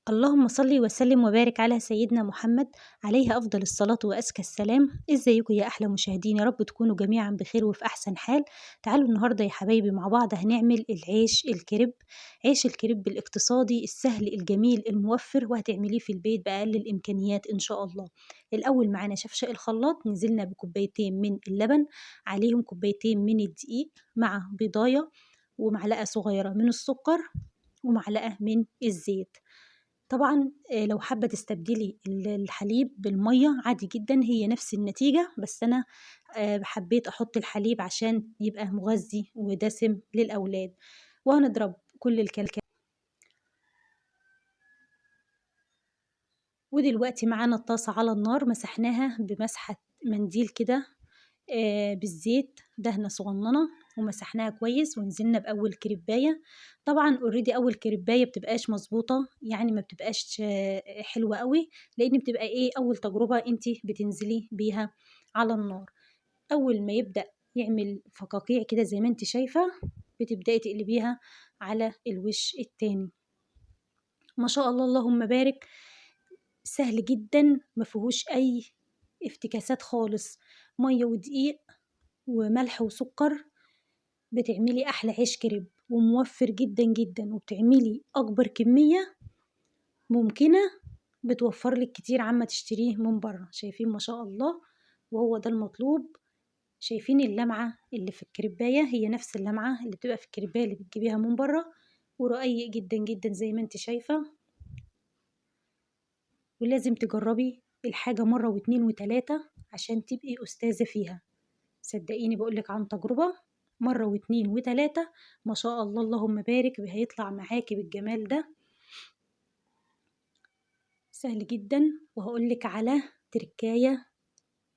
اللهم صل وسلم وبارك على سيدنا محمد عليه أفضل الصلاة وأزكى السلام. ازيكم يا أحلى مشاهدين؟ يا رب تكونوا جميعا بخير وفي أحسن حال. تعالوا النهاردة يا حبايبي مع بعض هنعمل العيش الكريب، عيش الكريب الاقتصادي السهل الجميل الموفر، وهتعمليه في البيت بأقل الإمكانيات إن شاء الله. الأول معانا شفشق الخلاط، نزلنا بكوبايتين من اللبن، عليهم كوبايتين من الدقيق مع بيضاية ومعلقة صغيرة من السكر ومعلقة من الزيت. طبعا لو حابة تستبدلي الحليب بالمية عادي جدا، هي نفس النتيجة، بس أنا حبيت أحط الحليب عشان يبقى مغذي ودسم للأولاد. وهنضرب كل الكلام. ودلوقتي معانا الطاسة على النار، مسحناها بمسحة منديل كده بالزيت، دهنة صغننة، ومسحناها كويس ونزلنا بأول كريباية. طبعا already أول كريباية بتبقاش مظبوطة، يعني ما بتبقاش حلوة قوي، لأن بتبقى أول تجربة انتي بتنزلي بيها على النار. أول ما يبدأ يعمل فقاقيع كده زي ما انتي شايفة، بتبدأي تقلبيها على الوش التاني. ما شاء الله اللهم بارك، سهل جدا، ما فيهوش أي افتكاسات خالص. مية ودقيق وملح وسكر، بتعملي أحلى عيش كريب، وموفر جدا جدا، وبتعملي أكبر كمية ممكنة، بتوفر لك كتير عما تشتريه من بره. شايفين ما شاء الله، وهو ده المطلوب. شايفين اللمعة اللي في الكريباية؟ هي نفس اللمعة اللي بتبقى في الكريباية اللي بتجيبيها من بره، ورقيق جدا جدا زي ما انت شايفة. ولازم تجربي الحاجة مرة واتنين وتلاتة عشان تبقي أستاذة فيها، صدقيني بقولك عن تجربة، مرة واتنين وتلاتة ما شاء الله اللهم بارك، هيطلع معاكي بالجمال ده. سهل جدا. وهقولك على تركاية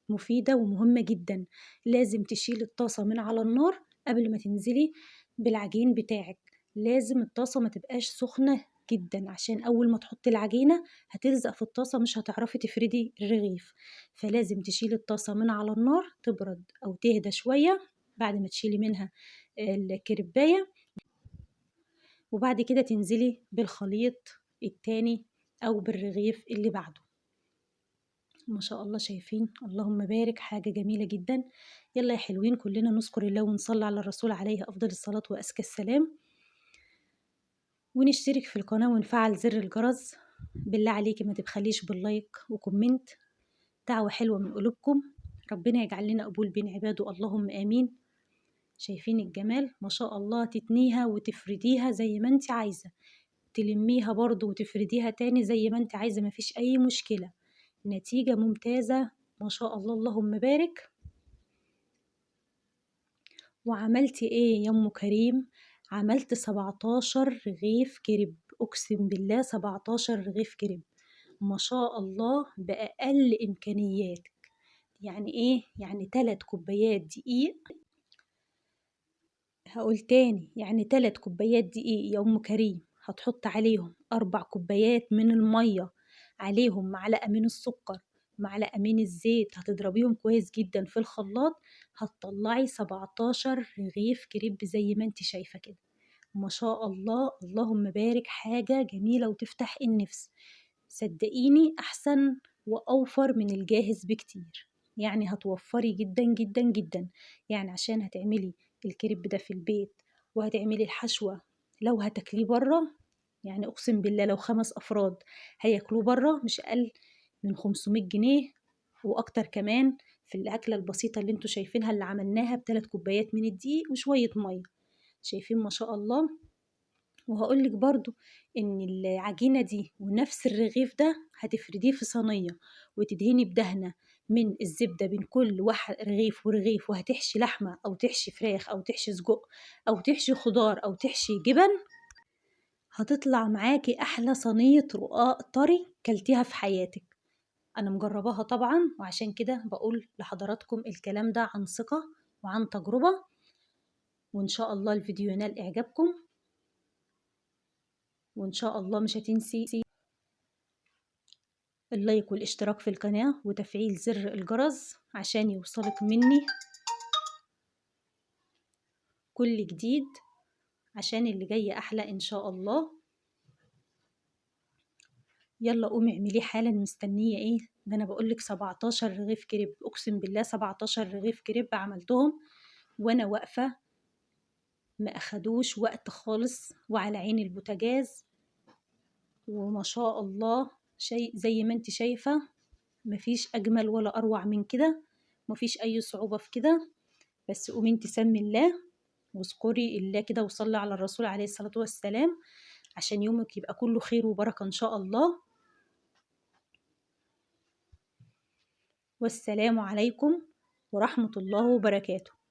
مفيدة ومهمة جدا، لازم تشيل الطاسة من على النار قبل ما تنزلي بالعجين بتاعك. لازم الطاسة ما تبقاش سخنة جدا، عشان أول ما تحطي العجينة هتلزق في الطاسة، مش هتعرفي تفردي الرغيف. فلازم تشيلي الطاسة من على النار، تبرد أو تهدى شوية بعد ما تشيلي منها الكريباية، وبعد كده تنزلي بالخليط التاني أو بالرغيف اللي بعده. ما شاء الله، شايفين اللهم بارك، حاجة جميلة جدا. يلا يا حلوين كلنا نذكر الله ونصلي على الرسول عليه أفضل الصلاة وأزكى السلام، ونشترك في القناة ونفعل زر الجرس. بالله عليكي ما تبخليش بال like و comment، دعوة حلوة من قلوبكم، ربنا يجعل لنا قبول بين عباده، اللهم آمين. شايفين الجمال ما شاء الله، تتنيها وتفرديها زي ما انت عايزة، تلميها برضو وتفرديها تاني زي ما انت عايزة، ما فيش أي مشكلة، نتيجة ممتازة ما شاء الله اللهم بارك. وعملتي ايه يا ام كريم؟ عملت 17 رغيف كريب، اقسم بالله 17 رغيف كريب ما شاء الله، بأقل امكانياتك. يعني ايه؟ يعني 3 كوبايات دقيق، هقول تاني، يعني 3 كوبايات دقيق يا ام كريم، هتحط عليهم 4 كوبايات من المية، عليهم معلقة من السكر، معلقة من الزيت، هتضربيهم كويس جدا في الخلاط، هتطلعي 17 رغيف كريب زي ما انت شايفة كده ما شاء الله اللهم بارك، حاجة جميلة وتفتح النفس. صدقيني أحسن وأوفر من الجاهز بكتير، يعني هتوفري جدا جدا جدا. يعني عشان هتعملي الكريب ده في البيت وهتعملي الحشوة، لو هتاكليه بره، يعني أقسم بالله لو 5 أفراد هياكلوه بره مش أقل من 500 جنيه وأكتر كمان، في الأكلة البسيطة اللي انتوا شايفينها اللي عملناها بثلاث كوبايات من الدقيق وشوية مية. شايفين ما شاء الله. وهقولك برضو إن العجينة دي ونفس الرغيف ده هتفرديه في صينية وتدهني بدهنة من الزبدة بين كل واحد رغيف ورغيف، وهتحشي لحمة أو تحشي فراخ أو تحشي سجق أو تحشي خضار أو تحشي جبن، هتطلع معاكي أحلى صينية رقاق طري كلتيها في حياتك. أنا مجرباها طبعا، وعشان كده بقول لحضراتكم الكلام ده عن ثقة وعن تجربة. وإن شاء الله الفيديو ينال إعجابكم، وإن شاء الله مش هتنسي اللايك والاشتراك في القناة وتفعيل زر الجرس عشان يوصلك مني كل جديد، عشان اللي جاي أحلى إن شاء الله. يلا قومي اعمليه حالا، مستنية ايه؟ ده انا بقولك 17 رغيف كريب، اقسم بالله 17 رغيف كريب عملتهم وانا واقفة، ما اخدوش وقت خالص، وعلى عين البوتاجاز، وما شاء الله شيء زي ما انت شايفة، مفيش اجمل ولا اروع من كده، مفيش اي صعوبة في كده. بس قومي انت سمي الله واذكري الله كده وصلي على الرسول عليه الصلاة والسلام، عشان يومك يبقى كله خير وبركة إن شاء الله. والسلام عليكم ورحمة الله وبركاته.